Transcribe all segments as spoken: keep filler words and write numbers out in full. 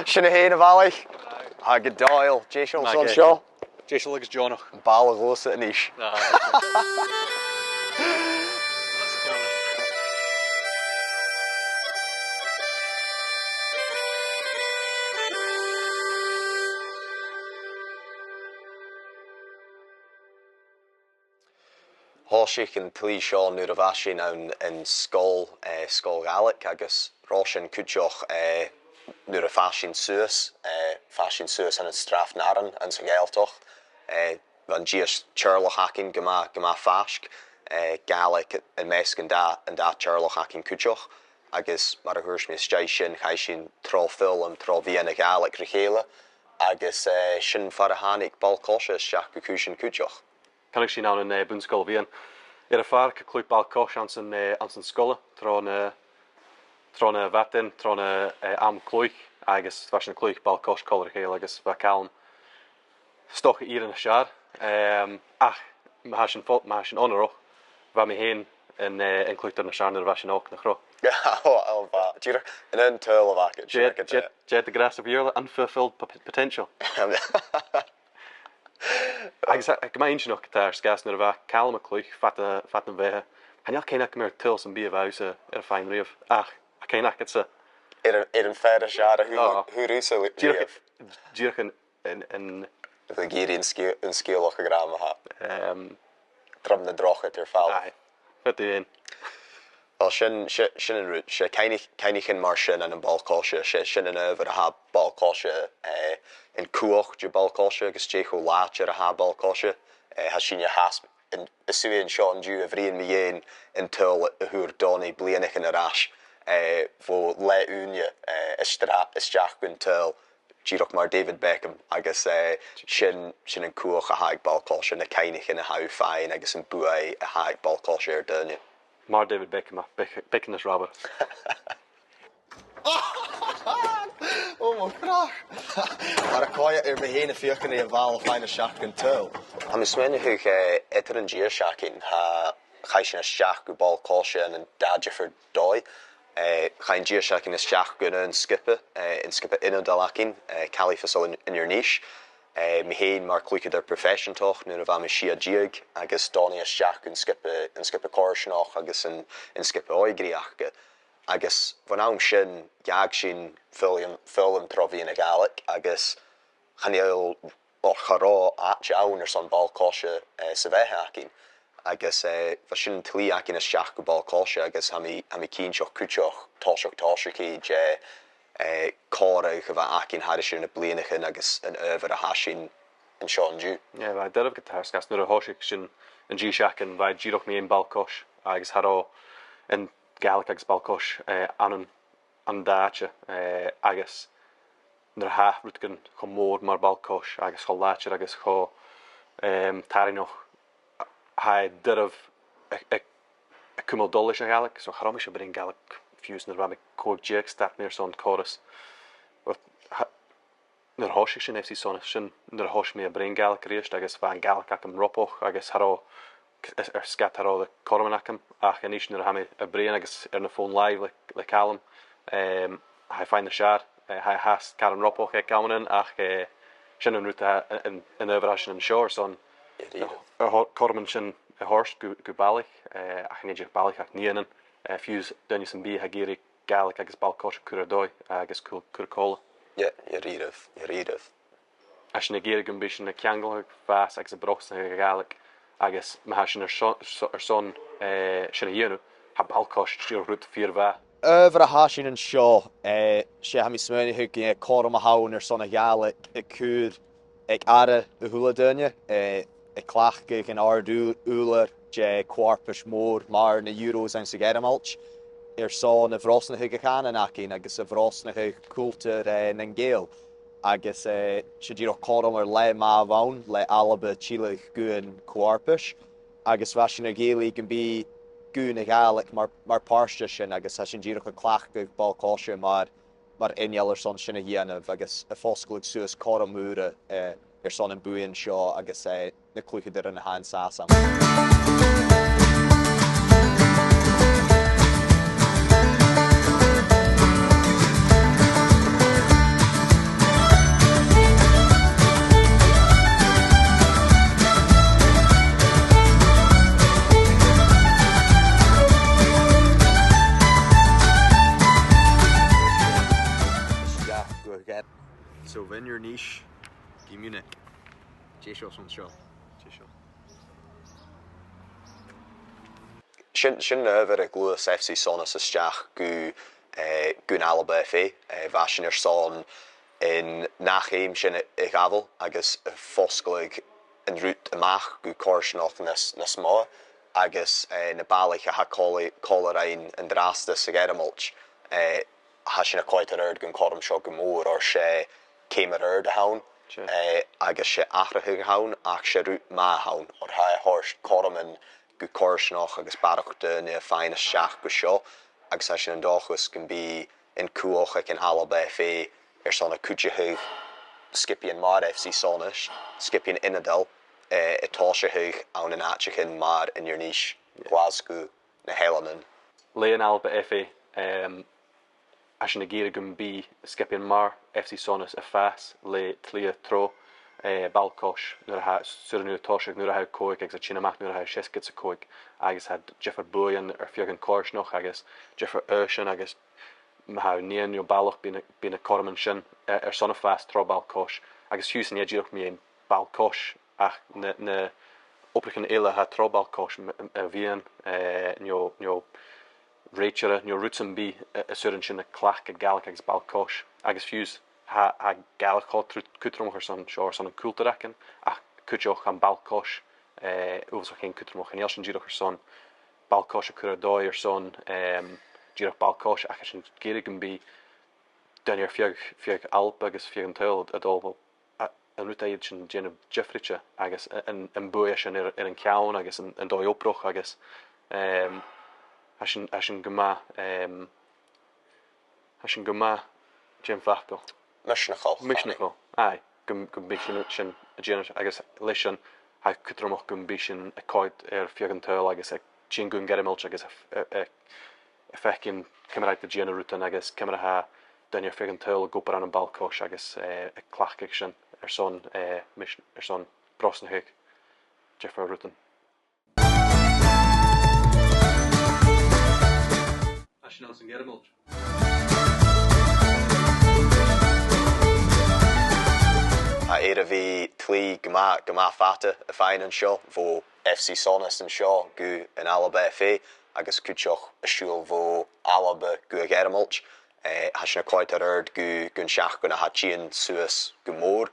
Sin e fhèin, a bhalaich. Tha gu dòigheil. Deiseil airson seo? Deiseil agus deònach. Ball a' gluasad a-nis. Thòisich an t-slighe seo nuair a bha sinn ann an sgoil, eh, sgoil Ghàidhlig, agus ro sin cuideachd, eh, nuair a dh'fhàs sinn suas, eh, dh'fhàs sinn suas ann an Srath Narann anns a' Ghàidhealtachd, eh, bha an dithis teaghlaich againn gu math, gu math faisg, eh, Gàidhlig am measg an dà, an dà theaghlach againn cuideachd, agus mar a thuirt mi, às dèidh sin chaidh sinn tro fhoghlam, tro mheadhan na Gàidhlig ri chèile, agus, eh, sin far a thàinig ball-coise a-steach gu cùisean cuideachd. Thàinig sinn ann an, eh, Bun-sgoil Mheadhan. Air a' phàirc a' cluich ball-coise anns an, eh, anns an sgoil, tro na, tro na madainn, tro na, eh, àm cluich, agus bha sinn a' cluich ball-coise còmhla ri chèile agus bha Calum 's dòcha ìre nas fheàrr. Ehm, ach, ma tha sinn fo-, ma tha sinn onarach, bha mi fhèin an, eh, an cluicheadair nas fheàrr nuair a bha sinn òg, nach robh? Ò, ò, bha. Dìreach an aon tuil a bh' agad, dè, dìreach an dè, dè the grass of Iarla, unfulfilled p-, potential. Agus tha, gu math inntinneach, tha e air sgàth 's nuair a bha Calum a' cluich fad, fad na bheatha, chan eil cuimhne agam air tuil sam bith a bha thusa air faighinn riamh, ach tha cuimhne agadsa air, air an fhear as fheàrr a fhuair, fhuair thusa riamh. Dìreach, dìreach an, an, an, bha ag iarraidh an sgi-, an sgeulachd a ghràdh ma-thà. Ehm, Trom na drochaid air falbh. Aye. Feumaidh tu fhèin. Well, sin, si-, sin an rud, 's e cuimhne-, cuimhneachain mar sin ann am ball-coise, 's e sin an adhbhar a tha ball-coise, eh, an cumhachd de bhall-coise agus dè cho làidir a tha ball-coise, eh, tha sinne a' seas-, an, a' suidhe an seo an-diugh a' bruidhinn mu dheidhinn an tuil a fhuair Donnie bliadhnaichean air ais, eh, bho leth-ùine, eh, a' stra-, a-steach gun tuil, dìreach mar David Beckham, agus, eh, sin, sin an cumhachd a th' aig ball-coise, na cuimhneachain a th' ann fhèin agus am buaidh a th' aig ball-coise air daoine. Mar David Beckham, ach Bec-, Beckham is Robert. Ò, mo chreach! Mar a chuala mi fhìn a' feuchainn ri a' bhall a' faighinn a-steach gun tuil. Tha mi a' smaoineachadh, eh, eadar an dithis againn, tha, chaidh sinn a-steach gu ball-coise ann an dà dhiofar dòigh. Eh, chaidh an dithis againn a-steach gun aon sgioba, eh, an sgioba ionadail againn, eh, Caley Thistle in, Inbhir Nis. Eh, mi fhèin mar chluicheadair proifeiseantach nuair a bha mi sia-deug, agus Donnie a-steach gun sgioba, an sgioba coimhearsnachd agus an, an sgioba òigridh aca. Agus bhon àm sin, dh'fhàg sinn foghlam, foghlam tro mheadhan na Gàidhlig, agus chan eil, o, cha robh àite ann airson ball-coise, eh, sa bheatha againn. Agus, eh, bha sin an t-slighe againn a-steach gu ball-coise, agus tha mi, tha mi cinnteach cuideachd toiseach tòiseachaidh de, eh, còmhradh a bh' againn thairis air na bliadhnaichean agus an adhbhar a tha sinn an seo an-diugh. Yeah, bha e doirbh gu tur, 's gus nuair a thòisich sinn an dithis againn, bha e dìreach mu dheidhinn ball-coise, agus cha robh an Gàidhlig agus ball-coise, eh, ann an, ann an dà àite, eh, agus nuair a tha rudeigin cho mòr mar ball-coise agus cho làidir agus cho, ehm, tarraingeach, tha e doirbh a, a, a chumail dol leis a' Ghàidhlig. So cha robh mise a' bruidhinn Gàidhlig fiù 's nuair a bha mi còig-deug, start mi airson còrr is, well, tha, nuair a thòisich sinn F C Sonas, sin nuair a thòisich mi a' bruidhinn Gàidhlig a-rithist, agus bha an Gàidhlig agam robach, agus cha robh, air, air sgàth 's cha robh cothroman agam, ach a-nis nuair a tha mi a' bruidhinn agus air na fòn-làimhe le, le Calum, ehm, tha e faighinn nas fheàrr, eh, tha e fhathast caran robach aig amannan, ach, eh, sin an rud a, an, an adhbhar a tha sinn an seo airson. Gu dearbh. A tho-, cothroman sin a thoirt gu, gu balaich, eh, ach chan e dìreach balaich ach nigheanan, eh, fiù 's daoine sam bith a tha ag iarraidh Gàidhlig agus ball-coise a chur air dòigh agus cur, cur còmhla. Yeah, gu dearbh, gu dearbh. Tha sinn ag iarraidh gum bi sinn a' ceangal a' fàs agus a' brosnachadh a' Ghàidhlig, agus ma tha sinn airson, so-, airson, eh, sin a dhèanamh, tha ball-coise dìreach rud fìor mhath. Adhbhar a tha sinn an seo, eh, 's e, tha mi a' smaoineachadh gur e cothrom a th' ann airson a' Ghàidhlig a chur aig aire a h-uile duine, eh, a' cleachdadh an àrd-ù-, ùrlar de cho-fharpais mhòr mar na Euros anns a' Ghearmailt, airson a' bhrosnachadh a' chànain againn agus a' bhrosnachadh cultar, eh, nan Gàidheal. Agus, eh, 's e dìreach cothrom air leth math a bh' ann le Alba a' tilleadh gu an co-fharpais. Agus bha sinn a' gèilleadh gum bi guth na Gàidhlig mar, mar phàirt de sin, agus tha sinn dìreach a' cleachdadh ball-coise mar mar inneal airson sin a dhèanamh agus a' fosgladh suas cothrom ùr, eh, airson am buidheann seo agus, eh, na cluicheadairean a th' ann an sàs ann. So bheir ur n-aois gu Munich. Dè seo son seo? Dè seo? Sin, sin an adhbhar a ghluais F C Sonas a-steach gu, eh, gun Alba F A. Eh, bha sinn airson an ath cheum sin a, a ghabhail agus a' fosgladh an rud a-mach gu coimhearsnachd nas, nas motha agus, eh, na balaich a tha còmhla, còmhla rinn an-dràsta sa Ghearmailt, eh, tha sinn a' coimhead air adhart gun cothrom seo gu mòr, oir 's e ceum air adhart a th' ann, eh, agus 's e atharrachadh a th' ann, ach 's e rud math a th' ann, oir tha e a' toirt cothroman gu coimhearsnachd agus barrachd dhaoine a' faighinn a-steach gu seo, agus tha sinn an dòchas gum bi an cumhachd aig an Alba F A airson a' cuideachadh sgiobaidhean mar F C Sonas, sgiobaidhean ionadail, eh, a' tòiseachadh ann an àiteachan mar Inbhir Nis, Glaschu, na h-Eileanan. Le an Alba F A, em, tha sinn ag iarraidh gum bi sgiobaidhean mar F C Sonas a' fàs le tilleadh tro, eh, ball-coise nuair a tha, saoradh nuair a tha iad a' tòiseachadh nuair a tha iad còig agus a' tighinn a-mach nuair a tha iad seasgad 's a còig, agus tha diofar bhuaidhean air feadh a' choimhearsnachd agus diofar aoisean agus ma tha nighean no balach, bidh na, bidh na cothroman sin, eh, airson a' fàs tro bhall-coise, agus fiù 's an e dìreach mu dheidhinn ball-coise ach na, na obraichean eile a tha tro bhall-coise, m-, m-, a' mheadhan, eh, no, no rèiteara, no rud sam bith, eh, as urrainn sinn a' cleachdadh Gàidhlig agus ball-coise, agus fiù 's tha, tha Gàidhlig cho tru-, cudromach airson seo, airson an cultar againn, ach cuideachd tha am ball-coise, eh, uabhasach fhèin cudromach. Chan eil sinn dìreach airson ball-coise a chur air dòigh airson, em, dìreach ball-coise, ach tha sinn ag iarraidh gum bi daoine air feadh, feadh Alba agus feadh an t-saoghail a' dol, well, a, an rud a tha iad sin a' dèanamh diofraichte agus a, an, am buaidh a tha sin air, air an ceann agus an, an dòigh-obrach agus, em, tha sin, tha sin gu math, em, tha sin gu math, dè am facal? Misneachail. Misneachail, aye. Gum, gum bi sinn, sinn a' dèanamh agus leis sin, tha e cudromach gum bi sinn a' coimhead air feadh an t-saoghail agus a' tighinn gun Ghearmailt agus a', a', a', a' faicinn ciamar a tha iad a' dèanamh rudan agus ciamar a tha daoine air feadh an t-saoghail ag obair ann am ball-coise agus, eh, a' cleachdadh sin airson, eh, mis-, airson brosnachadh diofar rudan. Tha sinn anns a' Ghearmailt. Tha e air a bhith tìde gu math, gu math fada a' faighinn an seo, bho F C Sonas an seo gu an Alba F A, agus cuideachd a' siubhal bho Alba gu a' Ghearmailt. Eh, tha sinn a' coimhead air adhart gu, gun t-seachdain a tha tighinn suas gu mòr.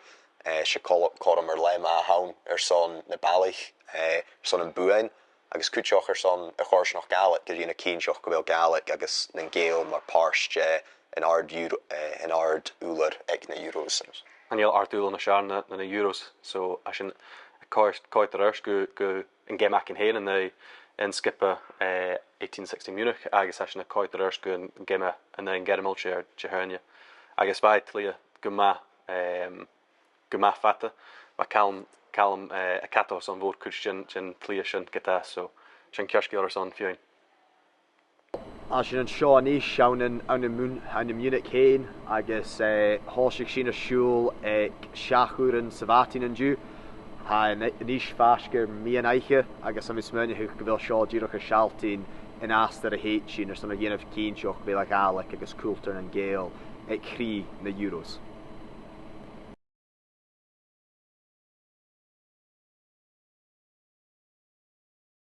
Eh, 's e col-, cothrom air leth math a th' ann airson na balaich, eh, airson am buain, agus cuideachd airson a' choimhearsnachd Ghàidhlig, gu dèanamh cinnteach gu bheil Gàidhlig agus nan Gàidheal mar phàirt de an àrd-Euro-, eh, an àrd-ùrlar aig na Euros. Chan eil àrd-ùrlar nas fheàrr na, na, na Euros, so tha sinn a' coimhead, coimhead air adhart gu, gu an geama againn fhèin an aghaidh an sgioba, eh, eighteen sixty Munich, agus tha sinn a' coimhead air adhart gu an geama an aghaidh an Ghearmailt air Dihaoine. Agus bha e tìde gu math, em, gu math fada. Bha Calum, Calum, eh, a' cadal airson mhòr-chuid den, den tìde sin ge-tà, so sin ceart gu leòr airson feadhainn. Tha sinn an seo a-nis ann an, ann am Mun-, ann am Munich fhèin, agus, eh, thòisich sinn a' siubhal aig seachd uairean sa mhadainn an-diugh. Tha a-nis faisg air meadhan-oidhche, agus tha mi a' smaoineachadh gu bheil seo dìreach a' sealltainn an astar a thèid sinn airson a dhèanamh cinnteach gu bheil a' Ghàidhlig agus cultar nan Gàidheal aig cridhe na Euros.